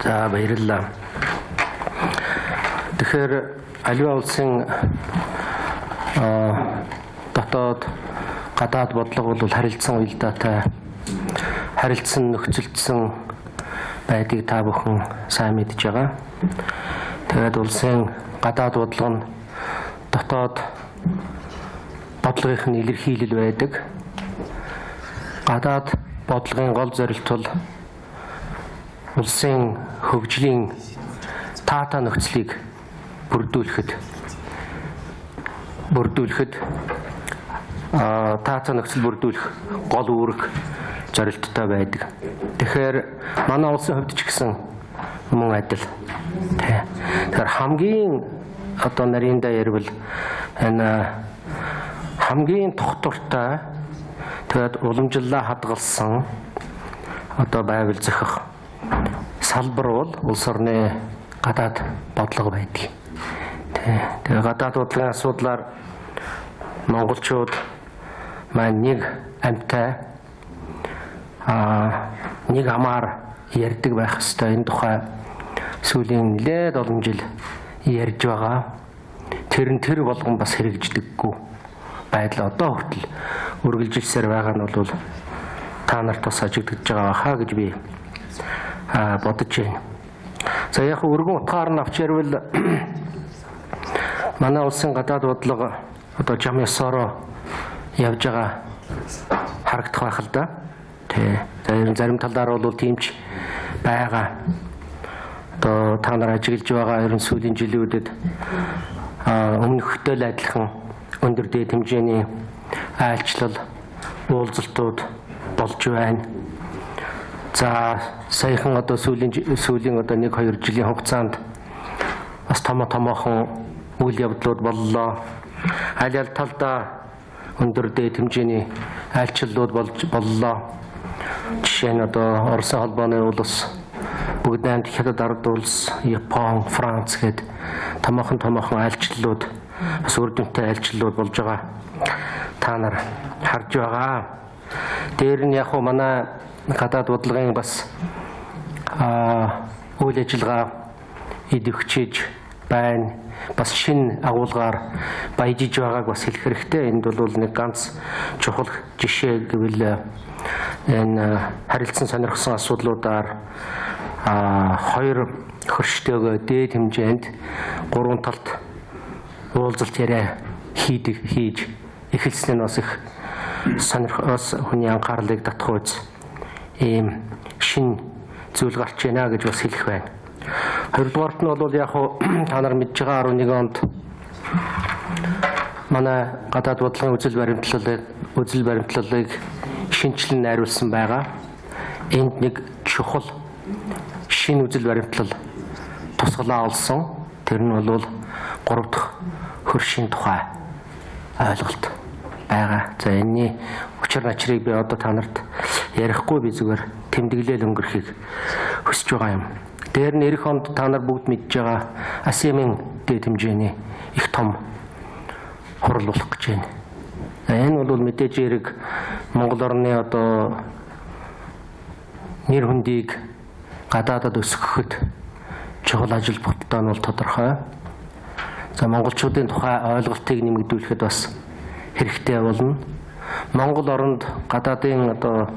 За, баярлалаа. Тэгэхээр аливаа улсын дотоод гадаад бодлого бол харилцан уялдаатай, харилцан нөхцөлдсөн байдгийг та бүхэн сайн мэдж байгаа. Тэгээд улсын гадаад бодлого нь дотоод бодлогын илэрхийлэл байдаг. Гадаад бодлогын гол зорилт бол улсын хөгжлийн таатай нөхцөлийг бүрдүүлэхэд таатай нөхцөл бүрдүүлэх гол үүрэг зорилттой байдаг. Тэгэхээр манай улсын хувьд ч гэсэн мөн адил. Тэгэхээр хамгийн одоо нарийнда ярил энэ хамгийн тогтвортой, тэгээд уламжлалаа хадгалсан одоо байвал зохих салбар бол улс орны гадаад бодлого байдаг. Тэгээ гадаад бодлогын асуудлаар монголчууд маань нэг амьтай, нэг амаар ярьдаг байх ёстой. Энэ тухай сүүлийн нэлээд олон жил ярьж байгаа. Тэр нь тэр болгон бас хэрэгждэггүй байдал одоо хүртэл үргэлжилсээр байгаа нь бол та нарт бас ажиглагдж байгаа хаа гэж би бодож байна. За, яг өргөн утгаар нь авч ярил манай улсын гадаад бодлого одоо жам ёсороо явж байгаа харагдах байх л да. Тэ. За, ер нь зарим талаар бол тийм ч байгаа. Одоо та нар ажиглаж байгаа ер нь сүүлийн жилүүдэд өмнөхтэй л адилхан өндөр дээд хэмжээний айлчлал уулзалтууд болж байна. За, саяхан одоо сүүлийн одоо 1-2 жилийн хугацаанд бас томоохон үйл явдлууд боллоо. Аль аль талдаа өндөр дээд хэмжээний айлчлалууд болж боллоо. Жишээ нь одоо Оросын холбооны улс, Бүгд наймд Хятад ард улс, Япон, Франц гээд томоохон айлчлалууд бас үр дүнтэй айлчлалууд болж байгаа. Та нар харж байгаа. Дээр нь яг хуу манай гадаад бодлогын бас үйл ажиллагаа идэвхжиж байна. Бас шинэ агуулгаар баяжиж байгааг бас хэлэх хэрэгтэй. Энд бол нэг ганц чухал жишээ гэвэл энэ харилцан сонирхсан асуудлуудаар хоёр хөрштөөгөө дээд хэмжээнд гурван талт уулзалт яриа хийж эхэлсэн нь бас их сонирхос хүний анхаарлыг татах үз ийм шинэ зүйл гарч байна гэж бас хэлэх байна. Хоёрдугаарт нь бол яг та нар мэдж байгаа 11 онд манай гадаад бодлогын үзэл баримтлалыг шинэчлэн найруулсан байгаа. Энд нэг чухал шинэ үзэл баримтлал тусгалаа олсон. Тэр нь бол 3 дахь хөршийн тухай ойлголт байгаа. За, энэний учир начрыг би одоо та нарт ярихгүй, би зүгээр тэмдэглээл өнгөрөхийг хүсэж байгаа юм. Дээр нь эх онд та нар бүгд мэдж байгаа АСЕМ-ийн дээд хэмжээний их том хурал болох гэж байна. Энэ бол мэдээж хэрэг Монгол орны одоо нэр хүндийг гадаадад өсгөхөд чухал ажил бүтэлтэй нь бол тодорхой. За, монголчуудын тухай ойлголтыг нэмэгдүүлэхэд бас хэрэгтэй болно. Монгол оронд гадаадын одоо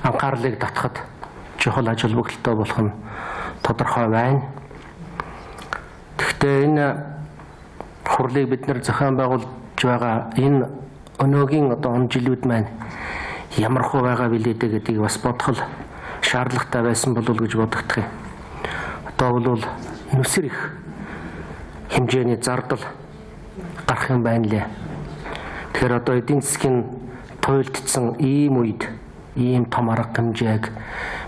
анхаарлыг татахад чухал ажил бүтэлтэй болох нь тодорхой байна. Гэхдээ энэ хурлыг бид нэр зохион байгуулж байгаа энэ өнөөгийн одоо он жилүүд маань ямар хуу байгаа билээ дээ гэдгийг бас бодох шаардлагатай байсан болов уу гэж бодогдох юм. Одоо бол нүсэр их хэмжээний зардал гарах юм байна лээ. Тэгэхээр одоо эдийн засгийн туйлдсан ийм үед ийм том арга хэмжээг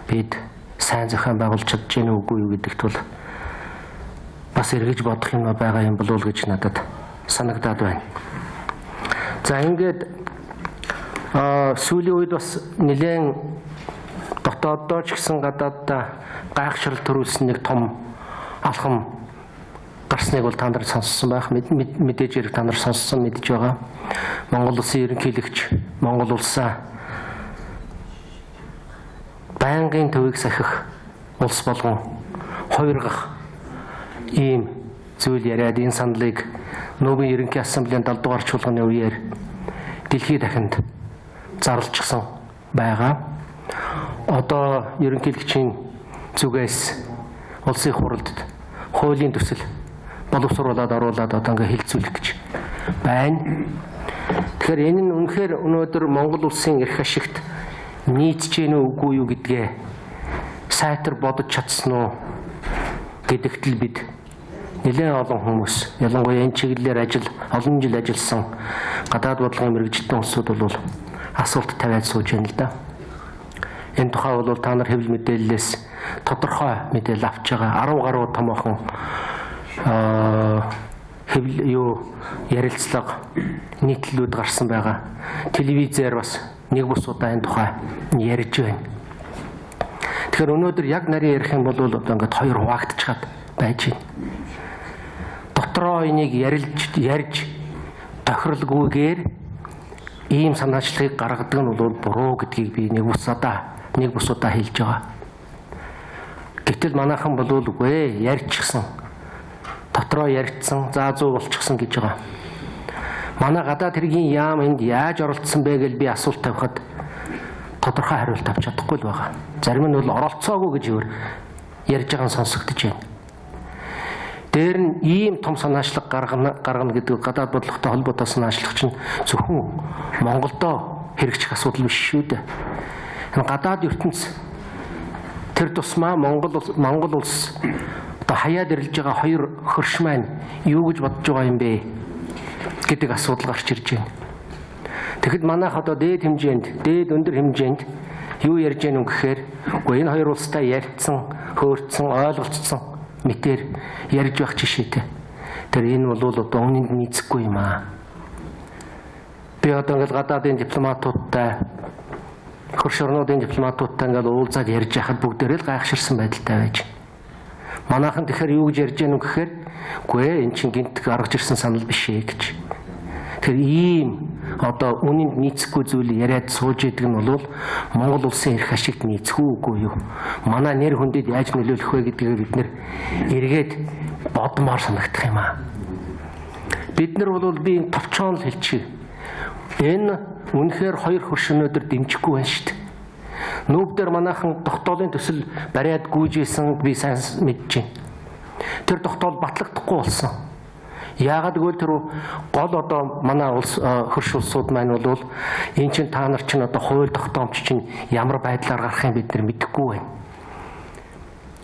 бид сайн зохион байгуулж чадж гэнэ үгүй юу гэдэгт бол бас эргэж бодох юм байгаа юм болов уу гэж надад санагдаад байна. За, ингээд сүүлийн үед бас нэлээд дотооддоо ч гэсэн гадааддаа гайхшрал төрүүлсэн нэг том алхам гарсныг бол та нар сонссон байх. Мэдээж хэрэг та нар сонссон, мэдж байгаа. Монгол улсын ерөнхийлөгч Монгол улсаа байнгын төвийг сахих улс болгон хувиргах ийм зүйл яриад энэ саналыг Нүүбийн ерөнхий ассамблийн 70 дугаар чуулганы үеэр дэлхийд дахинд зарлчихсан байгаа. Одоо ерөнхийлөгчийн зүгээс улсын хурлд хуулийн төсөл боловсруулад оруулаад одоо ингээ хилцүүлэх гэж байна. Тэгэхээр энэ нь үнэхээр өнөөдөр Монгол улсын эрх ашигт нийцж гэнэ үгүй юу гэдгээ сайтар бодож чадсан уу гэдэгт л бид нэлээд олон хүмүүс, ялангуяа энэ чиглэлээр олон жил ажилласан гадаад бодлогын мэргэжилтэн улсууд бол асуулт тавиад сууж байна л да. Энэ тухай бол та нар хэвлэл мэдээллээс тодорхой мэдээлэл авч байгаа. 10 гаруй томоохон хэвлэл ярилцлага нийтлэлүүд гарсан байгаа. Телевизээр бас нэг бус удаа энэ тухай ярьж байна. Тэгэхээр өнөөдөр яг нарийн ярих юм бол одоо ингээд хоёр хуваагдчихад байж байна. Дотроо энийг ярьж тохиролгүйгээр ийм санаачлагыг гаргадаг нь бол буруу гэдгийг би нэг бус удаа хэлж байгаа. Гэтэл манайхан бол үгүй ярьчихсан. Дотроо ярьцсан, заа зүү болчихсон гэж байгаа. Манай гадаад хэргийн яам энд яаж оролцсон бэ гэж би асуулт тавихад тодорхой хариулт авч чадахгүй л байгаа. Зарим нь бол оролцоогүй гэж ярьж байгаа нь сонсогдож байна. Дээр нь ийм том санаачлаг гаргана гэдэг гадаад бодлоготой холбоотой санаачлаг чинь зөвхөн Монголдо хэрэгжих асуудал биш шүү дээ. Энэ гадаад ертөнц тэр тусмаа Монгол улс одоо хаяад ирэлж байгаа хоёр хөрш маань юу гэж бодож байгаа юм бэ гэдэг асуудал гарч ирж байна. Тэгэхэд манайх одоо дээд хэмжээнд, дээд өндөр хэмжээнд юу ярьж гэнэ юм гэхээр үгүй энэ хоёр улстай ярьцсан, хөөрцөн, ойлголцсон мэтэр ярьж байх жишээтэй. Тэр энэ бол одоо үнэнд нийцэхгүй юм аа. Би одоо ингээл гадаадын дипломатуудтай, хөрш орнуудын дипломатуудтай ингээл уулзаад ярьж байхад бүгдээрээ л гайхширсан байдалтай байж. Манайхан тэгэхээр юу гэж ярьж гэнэ юм гэхээр үгүй энэ чинь гинт гаргаж ирсэн санал биш ээ гэж. Тэгэхээр ийм одоо үнэнд нийцэхгүй зүйл яриад сууж идэг нь бол Монгол улсын эрх ашигт нийцэх үгүй юу? Манай нэр хүндэд яаж нөлөөлөх вэ гэдгийг бид нэр эргээд бодмоор санагдах юм аа. Бид нар бол би энэ товчхон л хэлчихье. Энэ үнэхээр хоёр хөрш өнөөдөр дэмжихгүй байна шүү дээ. Нүүб дээр манайхан тогтоолын төсөл бариад гүйжсэн би сайн мэдэж байна. Тэр тогтоол батлагдахгүй болсон. Яагаад гэвэл тэр гол одоо манай улс хөрш улсууд маань бол энэ чинь та нар чинь одоо хууль тогтоомж чинь ямар байдлаар гарах юм бид нар мэдэхгүй байна.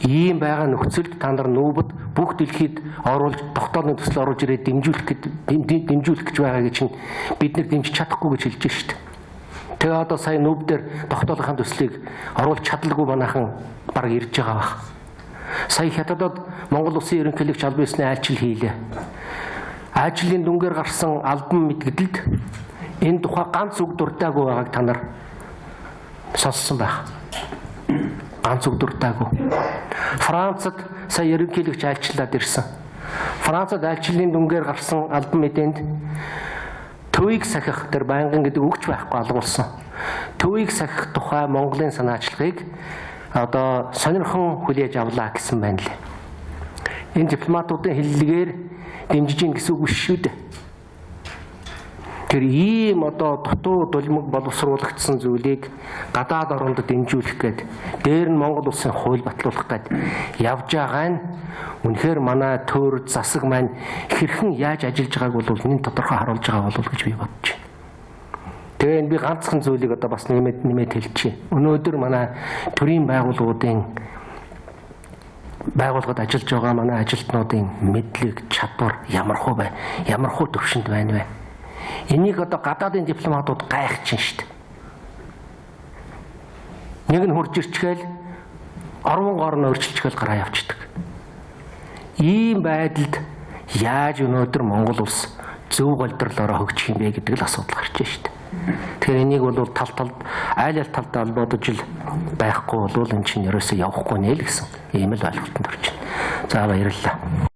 Ийм байгаа нөхцөлд та нар нүүбэд бүх дэлхийд оруулж тогтоолын төсөл оруулж ирээд дэмжүүлэх гэж байгааг чинь бид нар дэмжиж чадахгүй гэж хэлж шít. Тэгээ одоо сая нүүб дээр тогтоолынхаа төслийг оруулж чадалгүй манайхан баг ирж байгаа бах. Сая хятадад Монгол улсын ерөнхийлөгч албан ёсны айлчил хийлээ. Айлчлалын дүнгээр гарсан албан мэдгэлд энэ тухай ганц үг дуртаагүй байгааг та нар сонссон байх. Ганц үг дуртаагүй. Францад сая ерөнхийлөгч айлчлаад ирсэн. Францад айлчлалын дүнгээр гарсан албан мэдээнд төвийг сахих тэр байнгын гэдэг үгч байхгүй алгуулсан. Төвийг сахих тухай Монголын санаачлагыг одоо сонирхон хүлээж авлаа гэсэн байна лээ. Энэ дипломатуудын хэллэгээр дэмжиж гин гэсэн үг биш шүү дээ. Тэр ийм одоо дутуу дулмаг боловсруулагдсан зүйлийг гадаад оронд дэмжүүлэх гээд дээр нь Монгол улсын хууль батлуулах гээд явж байгаа нь үнэхээр манай төр засаг маань хэрхэн яаж ажиллаж байгааг бол нэн тодорхой харуулж байгаа болов гэж би бодож байна. Тэгээ энэ би ганцхан зүйлийг одоо бас нэмээд хэлчихье. Өнөөдөр манай төрийн байгууллагуудын байгууллагад ажиллаж байгаа манай ажилтнуудын мэдлэг, чадвар ямар хуу бай, ямар хуу төвшөнд байна вэ? Энийг одоо гадаадын дипломатууд гайхаж байна шүү дээ. Нэг нь хурж ирчихэл орвон гоор нь өөрчилчихэл гараа явчихдаг. Ийм байдалд яаж өнөөдөр Монгол улс зөв голдрлоороо хөгжих юм бэ гэдэг л асуудал гарч байна шүү дээ. Тэгэхээр энийг бол тал талд айл аль талдаа холбоодож л байхгүй бол эн чинь ерөөсөө явахгүй нэ л гэсэн ийм л ойлголтод орж байна. За баярлалаа.